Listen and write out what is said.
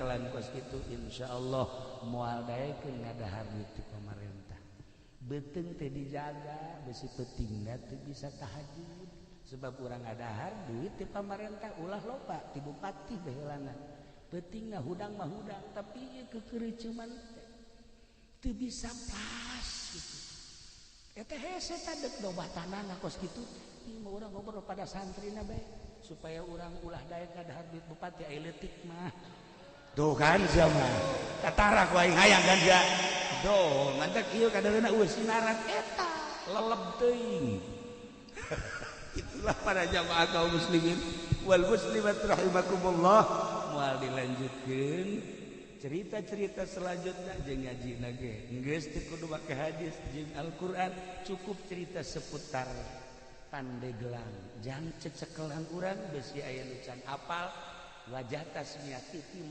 nyekelan kos kitu, insyaallah moal daekeun ngadahar duit ti pamarentah. Beuteung teh dijaga, besi peutingna teu bisa tahajud sebab urang ngadahar duit ti pamarentah. Ulah loba ti bupati baheulana, peutingna hudang mah hudang, tapi ieu kekeureuceuman teh teu bisa pas gitu. Eta hese tadek dobatanana kos kitu teh. Ieu mah urang ngobrol pada santrina bae supaya urang ulah daek ngadahar duit bupati, ai leutik mah. Tuh kan sia mah katara ku aing hayang kan sia. Duh, mantak ieu kadeuleuna eueuh sinaran eta leleb teuing. Itulah para jamaah kaum muslimin wal muslimat rahimakumullah. Moal dilanjutkeun cerita-cerita selanjutnya jeung ngajina ge geus teu kudu make hadis jeung Al-Qur'an, cukup cerita seputar Pandeglang jang cecekelan urang besi aya nu can apal wajah tasmiah titi.